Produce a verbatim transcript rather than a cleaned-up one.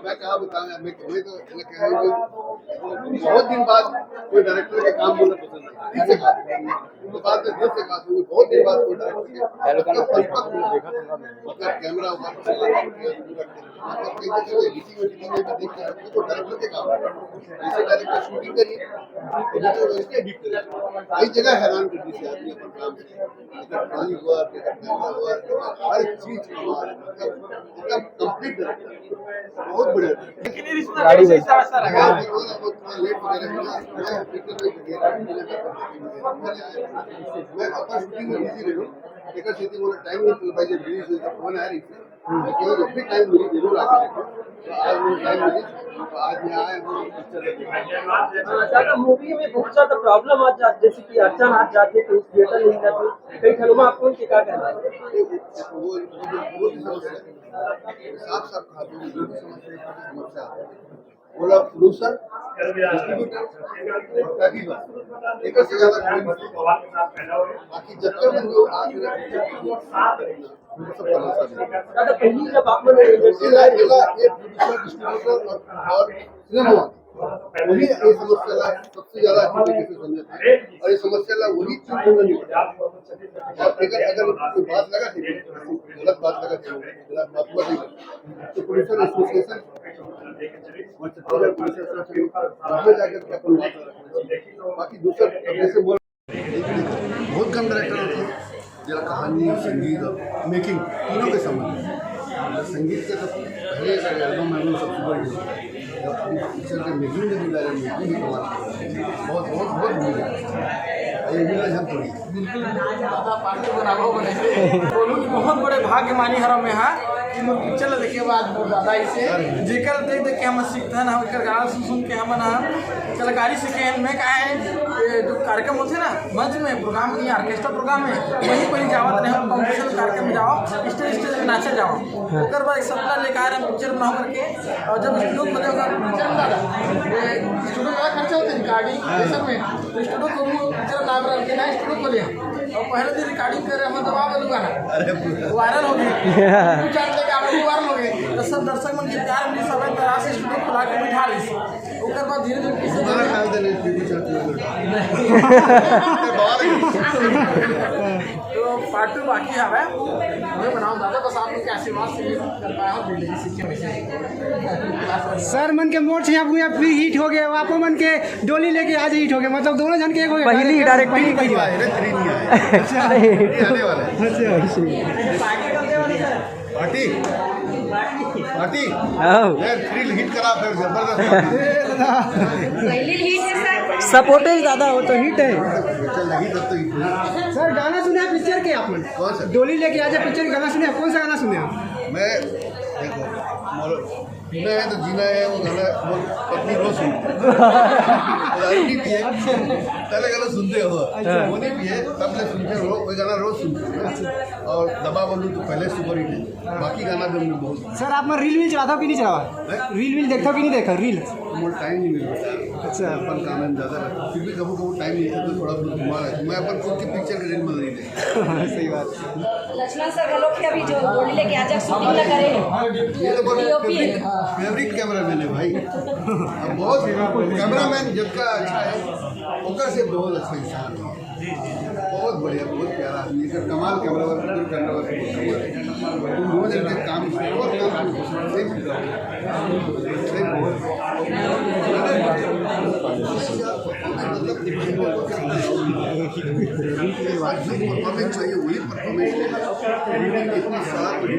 मैं कहा बताऊं यार, मैं, मैं तो, मैं कह रहा हूँ कि बहुत दिन बाद कोई डायरेक्टर के काम बोलना पसंद है। दिल से कहा, तो बात है, दिल से कहा, क्योंकि बहुत दिन बाद कोई डायरेक्टर के मतलब परिपक्व, मतलब कैमरा हुआ, मतलब कहीं ना कहीं एडिटिंग वेडिटिंग में भी देख के आया, तो डायरेक्टर के काम है। जैसे डायरेक्टर शूटिंग करिए, एडिटर वैसे एडिट करिए, कई जगह हैरान कर दी थी आदमी अपन काम से। अगर पानी हुआ, अगर कैमरा हुआ, हर चीज कमाल है, मतलब एकदम कंप्लीट डायरेक्टर, बहुत बढ़िया। लेकिन ये रिश्ता गाड़ी कैसे में। इतना अच्छा लगा? हाँ, वो, वो थोड़ा लेट हो गया, लेकिन मैं, मैं अपन शूटिंग में बिजी रहे हूँ। एक सेकंड बोला, टाइम नहीं मिल पाई, जब रिलीज हुई तो फोन आ रही थी। लेकिन जब भी टाइम मिली, जरूर आके देखो। तो आज मुझे टाइम मिली, तो आज मैं आया हूँ पिक्चर देखने। हाँ, ज्यादा मूवी में बहुत ज्यादा प्रॉब्लम आ जाती, जैसे कि अड़चन आ जाती है, कहीं थिएटर नहीं जाती, कहीं खलुमा आपको उनकी क्या कहना है? वो, वो, वो, वो भी समस्या है। साफ साफ कहा, वो भी समस्या है, समस्या है। बोला, प्रोड्यूसर, डिस्ट्रीब्यूटर और पैकेज वाला, एक से ज्यादा कोई नहीं। बाकी जब तक हम लोग आज वो सब करना चाहते हैं। दादा, पहली जब आप लोग इंडस्ट्री में आए, ये प्रोड्यूसर, डिस्ट्रीब्यूटर और, और सिनेमा वाले, वही ये समस्या ला सबसे ज्यादा अच्छी तरीके से समझे थे। और ये समस्या ला वही चीज समझ नहीं पड़ा। और अगर, अगर कोई बात लगा थी, गलत बात लगा थी, गलत बात हुआ नहीं, तो प्रोड्यूसर एसोसिएशन और छत्तीसगढ़ पुलिस एसोसिएशन वहाँ जाकर के अपन बात रखना चाहिए। बाकी दूसरा, जैसे बोल बहुत कम डायरेक्टर होते हैं, जरा कहानी, संगीत और मेकिंग तीनों के संबंध में। संगीत के तो पहले का एल्बम, एल्बम सब सुपर हिट होता है। जब हम पिक्चर के मेकिंग में भी डाले, मेकिंग भी कमाल की होती है। बहुत, बहुत, बहुत उम्मीद है। ये उम्मीद हम थोड़ी। बिल्कुल, दादा पार्टी बनाबो बने। बोलूँ कि बहुत बड़े भाग्य मानी हरम में, हाँ, कि मोर पिक्चर ला देखे बाद मोर दादा इसे, जेकर देख देख के हम सीखथन, हम एकर गाना सुन सुन के हमन ह कलाकारी सीखे हन। मैं का है, ये जो कार्यक्रम होथे ना, मंच में प्रोग्राम नहीं, ऑर्केस्ट्रा प्रोग्राम है, वहीं पर ही जावत रहे हम, कॉम्पिटिशन कार्यक्रम में जाओ, स्टेज स्टेज में नाचे जाओ। ओकर बाद एक सपना लेके आए रहे हम पिक्चर बनाओ करके, और जब स्टूडियो खोले, ओकर पिक्चर में दादा, ये स्टूडियो में खर्चा होता है, रिकॉर्डिंग, ये सब में, तो स्टूडियो को वो पिक्चर नाम रख के ना स्टूडियो खोले हम। और पहले दिन रिकॉर्डिंग करे हम, दबा वालू गाना अरे वायरल हो गए। दो चार लेके आप लोग वायरल हो गए, तो सब दर्शक मन के प्यार मिली, सब तरह से स्टूडियो खुला के बिठा रही। ओकर बाद धीरे धीरे पीछे दोबारा डाल देले, टीवी चैनल में। तो पार्ट टू बाकी हवे, मैं बनाऊं दादा, बस आप लोग के आशीर्वाद से कर पाया हूँ, दिल्ली सीखे वैसे। सर मन के मोट यहाँ पूरा फ्री हिट हो गए, आपो मन के डोली लेके आज हिट हो गए, मतलब दोनों जन के एक हो गए। पहली direct, पहली, पहली बार। अरे थ्री नहीं आया। अच्छा। ये आने वाला है। अच्छा, अच्छा। Party, party. आओ। यार थ्रिल हिट करा फिर जबरदस्त। पहली हिट है सर। सपोर्टेज दादा हो तो हिट है। चल लगी तब तो हिट हुई। सर गाना सुने आप पिक्चर के आप मन? कौन सा? डोली लेके आजा पिक्चर गाना सुने आप? कौन सा गाना सुने आप? मैं देखो, मोर जीना है तो जीना है, वो गाना वो पत्नी रोज सुनती है। वो दारू नहीं पिए, पहले गाना सुनते हो, अच्छा। वो नहीं पिए, तब ले सुनते हो, वो गाना रोज सुनते हो। और दबा बंधू तो पहले सुपर हिट है, बाकी गाना भी हमने बहुत सुना। सर आप मन रील वील चलाता हो कि नहीं चलावा? हैं? रील वील देखता हो कि नहीं देखा रील? मोर टाइम नहीं मिल रहा। अच्छा। अपन काम में ज्यादा रहता, फिर भी कभी कभी टाइम मिलता तो थोड़ा बहुत घुमा रहा है। मैं अपन खुद की पिक्चर के रील में नहीं देखता। सही बात। लक्ष्मण सर घलो के अभी जो डोली लेके आजा शूटिंग ला करे। ये तो बहुत डीओपी। फेवरेट, फेवरेट कैमरामैन है भाई। अब बहुत कैमरामैन जिनका अच्छा है, ओकर से बहुत अच्छा इंसान है। बहुत बढ़िया, बहुत प्यारा आदमी है। कमाल कैमरा वर्क, कैमरा वर्क बहुत बढ़िया है। दोनों जन के काम, बहुत काम, बहुत परफॉर्मेंस चाहिए, वही परफॉर्मेंस। इतनी सारी